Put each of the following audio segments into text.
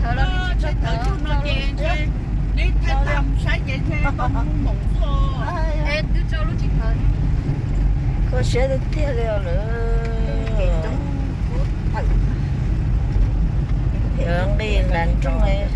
Thawv los neb tsis thawv no ces neb thaij tag mus saib ces ntshe tau mus moom xwb. Es twb tso lub tsis thawv. Kho siab tiag tiag li os lawm. Yuav nqis nram nroog,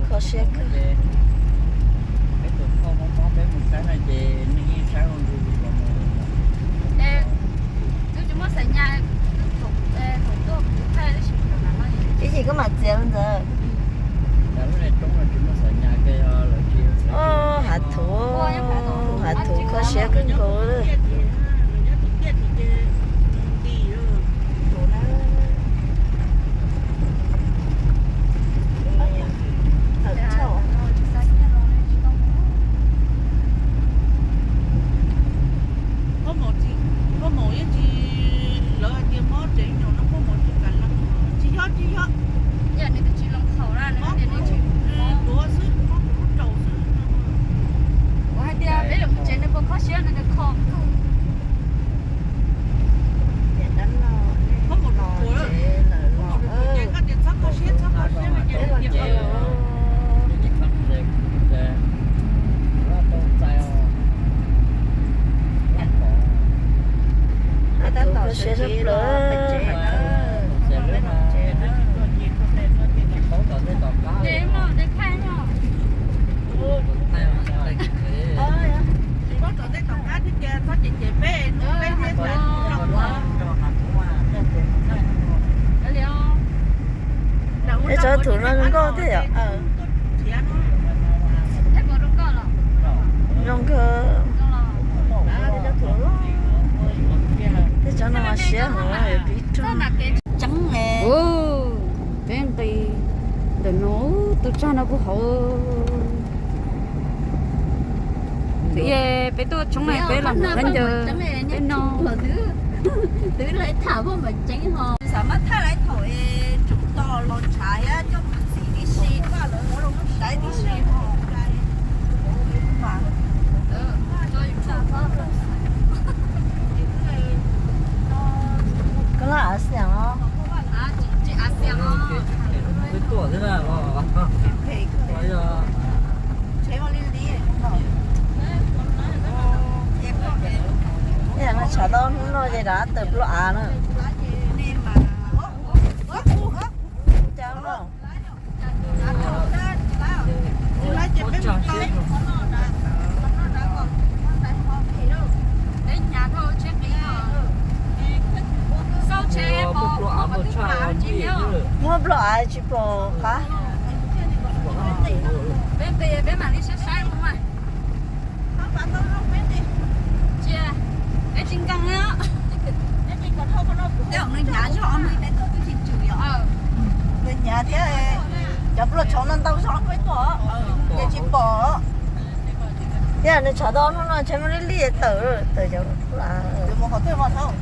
kho siab kawg. Ib chim koj mam txiav ntawd. Hav thuv, hav thuv kho siab kawg nkaus. Koj maum yeej tsis, lawv hais tias mob tsev nyuam no koj maum tsis kam lees, tsis yog tsis yog. Mob kuv duav xwb, mob kuv lub raum xwb. Kuv hais tias peb yuav mus tsev nws puas kho siab no ces kho. Koj maum tus puav, koj maum tus puav ces koj tias txhob kho siab txhob kho siab no ces Tab tom siab tshaj plaws. Ej, cov thuv no zoo nkauj thiab yom. Zoo kawg. Tej cov no mas siab heev, yuav pib rog. Ua, peb nqis ntawm no, tus tsag no kuj hauv. Peb tuaj tshoob na, peb los mus qab ncaws peb no. Twb lawv tham muaj mam ceeb ho. Xav mas thaij lawv thaum es tseem tos los ntshav thiab coj mus txim tib si, lawv muab los saib tib si ho. Koj laj av xiam os. Ib yam no tshav tau hnub no ces rov tawm pluaj av na. Cas no. Muab pluaj av tsis pom qab. Nws hnyav thiab, cov pluaj tshauv no ntau zog peb tuaj, ces tsis pom. Thiab nws tshav tau hnub no ntshe muaj lij lij tawm, tawm cov pluaj av.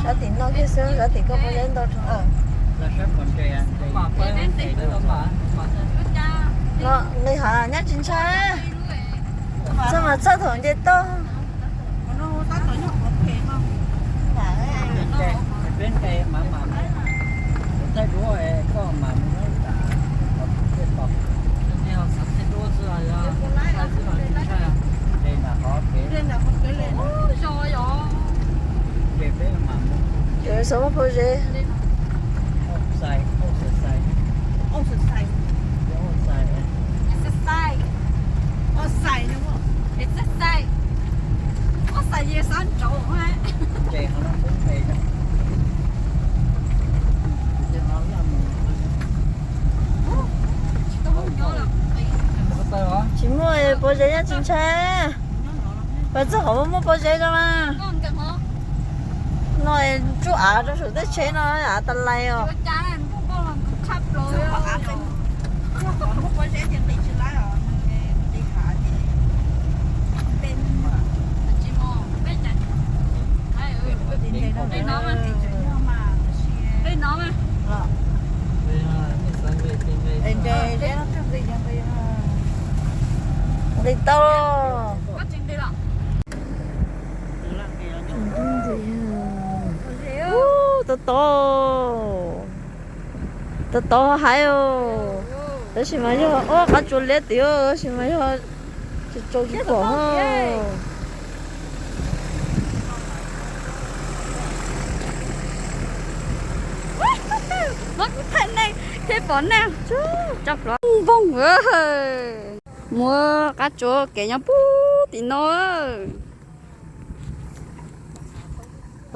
Sab tim no kiag xwb, sab tim koj pob zeb ntau dhau. No nqis hav nyob tsis ntshai. Txog mas txog thaum nce toj. Ces xav muab pob zeb. Tsis muaj pob zeb nyob tsis ntshai. Pab txog qhov muaj pob zeb rau mas. No ntsuj av rau saum tej tsheb no, av tas lais os. Nqis tau. Ub, tau tau. Tau tau hais os, tab sis mas yog ob qab tsuas liab tim, tab sis mas yog tsis tau tsis pom. Muab kuv thaij nej thiaj pom nej. Tso pluav npoog. Muab qab tsuas kev nyob puag tim no.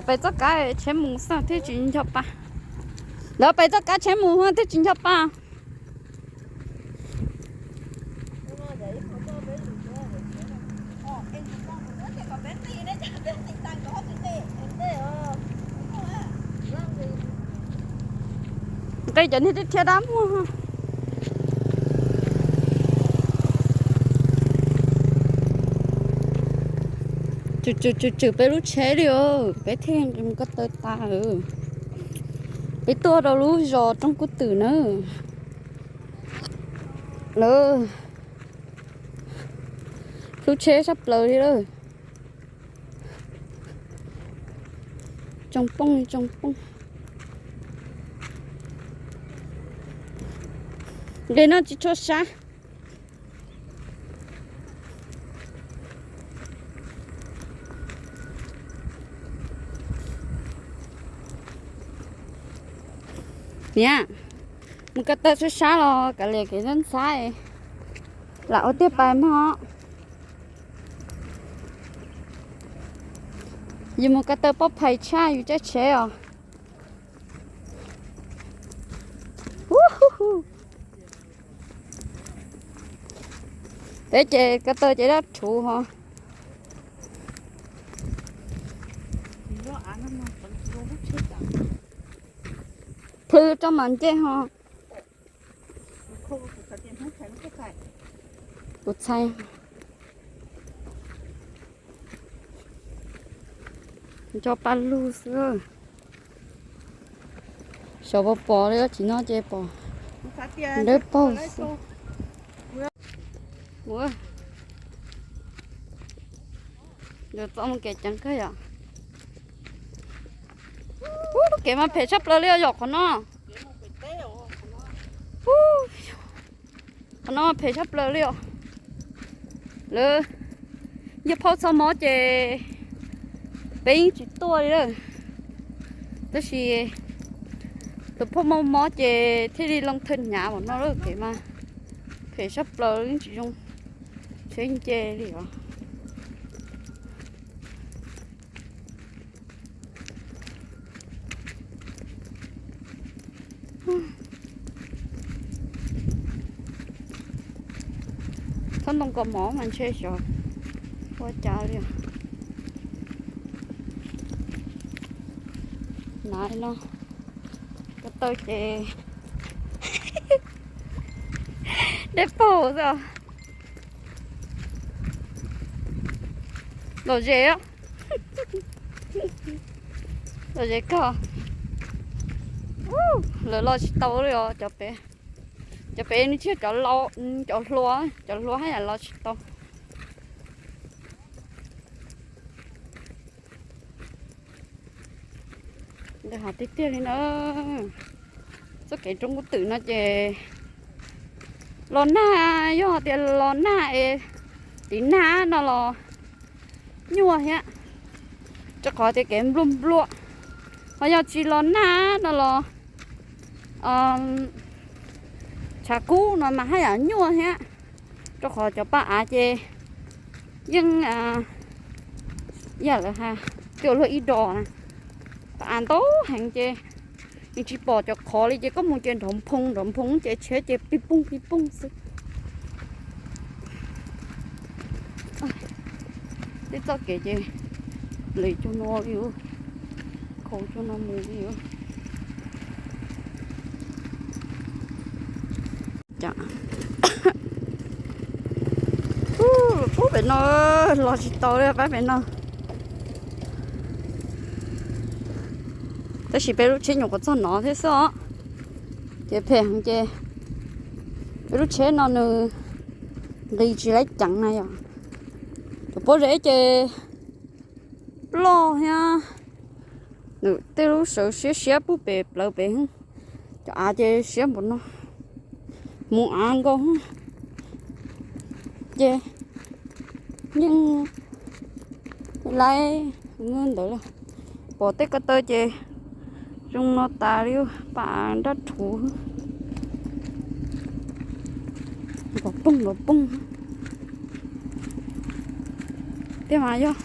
Pais txoj kab tsheb mus xwb thiaj tsis nco pa. Lawv pais txoj kab tsheb mus thiaj tsis nco pa. Nqis cov niag tib thiab dab muag. Tswm tswm tswm tswm peb lub tsheb li os, peb thiaj nqis mus ko taw tas. Peb tuaj rau lub zos Roob Kub Twm na. Lawv hlub tsheb sab plaws li lawm. Tsoo poob li tsoo poob. Nqis no tsis tshua sab. Niam, mus ko taw sab sab los kav liam kev ntxhab ntxhab, lam ua tiag pais mog. Yus mus ko taw pob phais tshaj yus caij tsheb os. Peb ces ko taw ces dab rhuv ho. Plhws rau mas ncej ho. Kuv txhais. Nco pa lug xwb. Xyov puas pom li, tsis no ces pom dawb paug xwb. Mus, txoj mus kev ceev kawg yom. Ub, kev mas phem tshaj plaws li os yom qhov no. Qhov no phem tshaj plaws li os. Lawv yog phauj txhob mob ces peb yeej tsis tuaj li lawm. Tab sis tus phauj mob mob ces thiaj li loo thawj hnyav npaum no lawm, kev mas phem tshaj plaws yeej tsis zoo tsheb nce li os. Txhob ntoo kos mov mas ntshe xyov ua cas li. Nai no ko taw ces deb paug xwb. Lom zem, lom zem kawg. Lawv los tsis tau li os cov pem. Cov pem nws tsis yog cov laus, cov hluas, cov hluas haj yam los tsis tau. Ntawm hav tiag tiag li na. Txoj kev Roob Kub Twm no ces los nag, yog tias los nag es tiv nag no los nyuaj thiab, rau qhov tias kev npluaj npluaj. Ho yog tsis los nag no los tshav kub no mas haj yam nyuaj thiab, rau qhov cov paj av ces yeej, yam lawv hais, cua luaj ib dos na, paj av ntau heev ces nws tsis pom cov qhov li ces koj mus ces nrov nphoo nrov nphoo ces tsheb ces pij pooj pij pooj xwb. Tej txoj kev ces lem cuag no li, khaus cuag no mus li. Pub pem no, los tsis tau li pab pem no. Tab sis peb lub tsheb nyuam qhuav txog no thiab xwb os, ces phem heev ces peb lub tsheb no nws nqis tsis laib ceev na yom. Cov pob zeb ces ploj thiab, nws tej lub sawv siab siab pub pem plawv pem, Cov av ces siab npaum no, hmoov av nkaus ces yeej laib ntawd lawm. Pom tej ko taw ces zoo no tas li, pas nrab rhuv, nrov poog nrov poog. Tiag mas yog,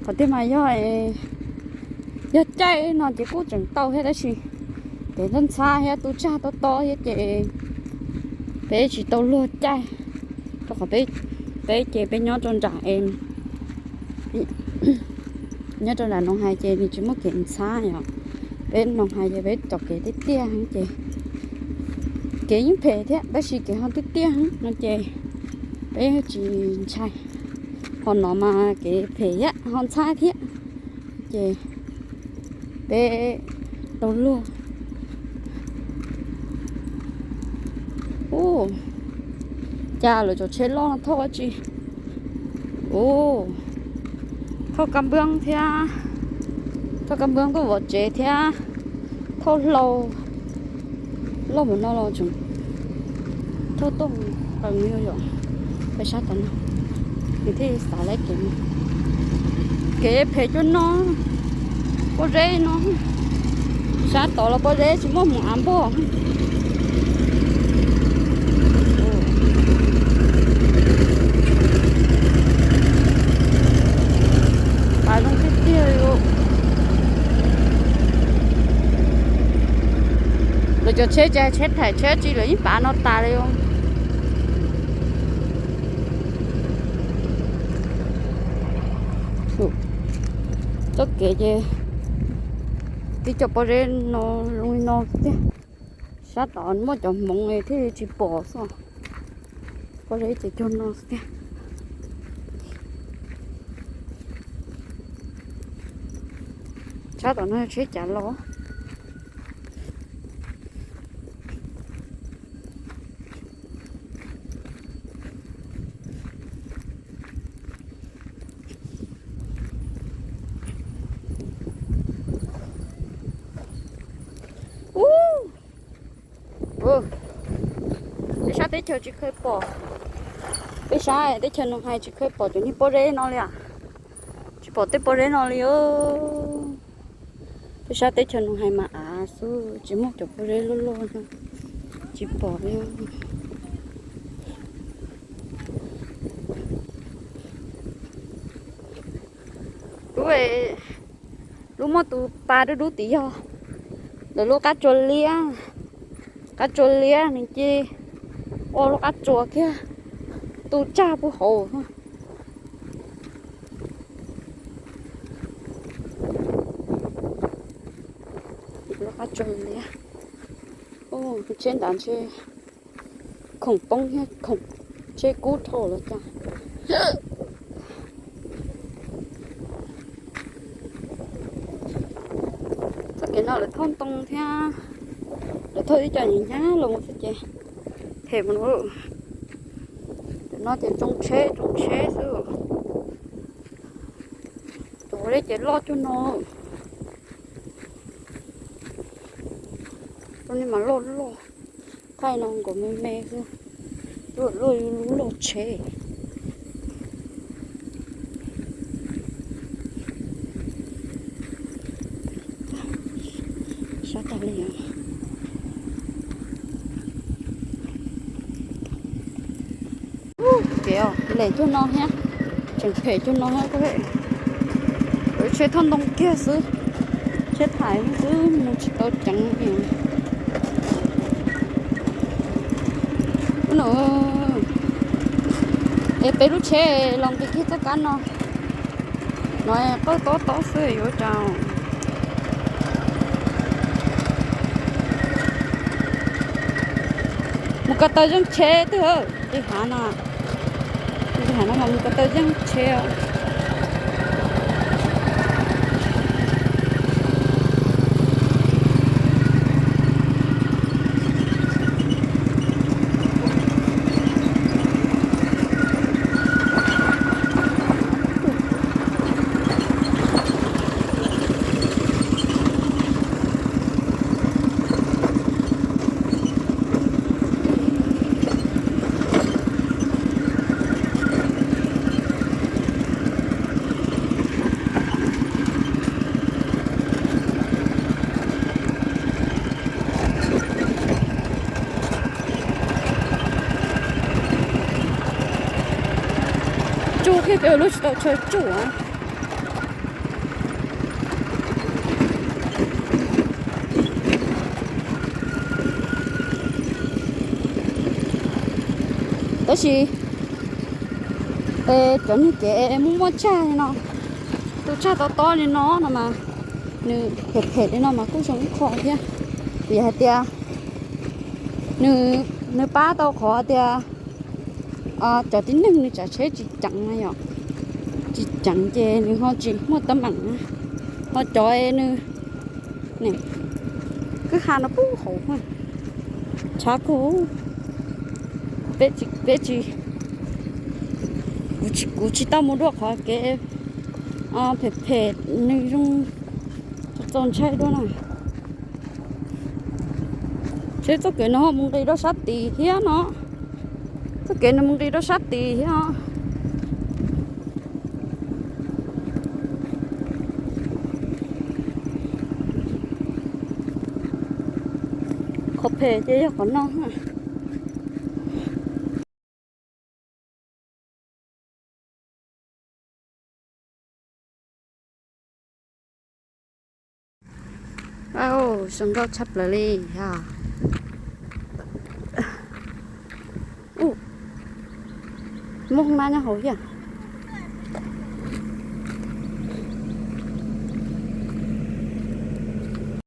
qhov tiag mas yog, yog caij no ces kuj tseem tau thiab tab sis kev ntxhab ntxhab thiab tu tsag tob tob thiab ces peb tsis tau luag caij, rau qhov peb, peb ces peb nyob rau nram es, nyob rau nram Noo Hais ces nws tsis muaj kev ntxhab yom. Peb Noo Hais ces peb cov kev tiaj tiaj ces kev yeej phem thiab tab sis kev ho tiaj tiaj no ces peb tsis ntshai. Ho no mas kev phem thiab ho ntxhab thiab ces peb tau luag. Ub, cas lawv cov tsheb loj no thauj dab tsi? Ub, thauj kab nplooj thiab, thauj kab nplooj tuaj vov tsev thiab, thauj hlau loj mus no los tseem thauj tuaj qees li yom. Peb sab tom no, nws thiaj xav lawv kev, kev phem cuag no, pob zeb no, sab tod los pob zeb tsis muaj hmoov av npog. Pav zoo tiag tiag li. Lawv cov tsheb ces tsheb thaim tsheb tsi lawv yeej pav no tas li. Txoj kev ces tib co pob zeb no zoo li no tiag. Sab tod muaj cov hmoov thiaj li tsis pom xwb. Pob zeb ces cuag no xwb tiag. Sab tom no tsheb cav los. Ub, peb sab teb chaws tsis kheev pom, peb sab teb chaws Noo Hais tsis kheev pom cov niag pob zeb no li as. Tsis pom tej pob zeb no li. Peb sab teb chaws Noo Hais mas av xwb tsis muaj cov pob zeb loj loj no, tsis pom li. Lub, lub muaj tus pas dub dub tid yog lawv lub qab tsua liab, qab tsua liab nws ces ua lub qab tsua kiag tu tsag puag hauv. Lub qab tsua liab, tsheb nrad ntshe khoom poob thiab khoom tsheb kub dhau los cas. Txoj kev no lawv thauj ntoo thiab, lawv thauj ib co nyuag nyab los xwb ces phem mus no. Tam no ces tsoo tsheb tsoo tsheb xwb. Cov dej ces loj cuag no, lub niag mas loj loj, thaij no nkaus me me xwb, luaj luaj lub loj tsheb. Sab tag li os. Kev lem cuag no thiab, tseem phem cuag no thiab, lawv tsheb thauj ntoo kiag xwb, tsheb thaiv xwb mus tsis tau ceev li. Es peb lub tsheb los nqis kiag txoj kab no, no qawj tob tob xwb yuav cas. Mus ko taw zeej tsheb twg, nqis hav no, nqis hav no mas mus ko taw zeej tsheb os. Peb ua lub tsis tau chaw tsuj. Tab sis cov niag kev muaj muaj tsag li no, tus tsag tob tob li no no mas nws phem phem li no mas kuj zoo ib qho thiab. Vim hais tias nws, nws pab tau qhov tias cov tib neeg nws tsav tsheb tsis ceev na yom, tsis ceev ces nws ho tsis muaj teeb meem na. Ho cov nws, kwj ha no pub hauv, tshav kawg. Peb tsis, kuv tsis tau mus dua qhov kev phem phem, nws zoo txaus ntshai dua na. Seb txoj kev no ho mus nqis rau sab tid thiab no. Txoj kev no mus nqis rau sab tid thiab. Qhov phem ces yog qhov no. Zoo nkauj tshaj plaws li. Muaj hoob nab nyob hauv thiab.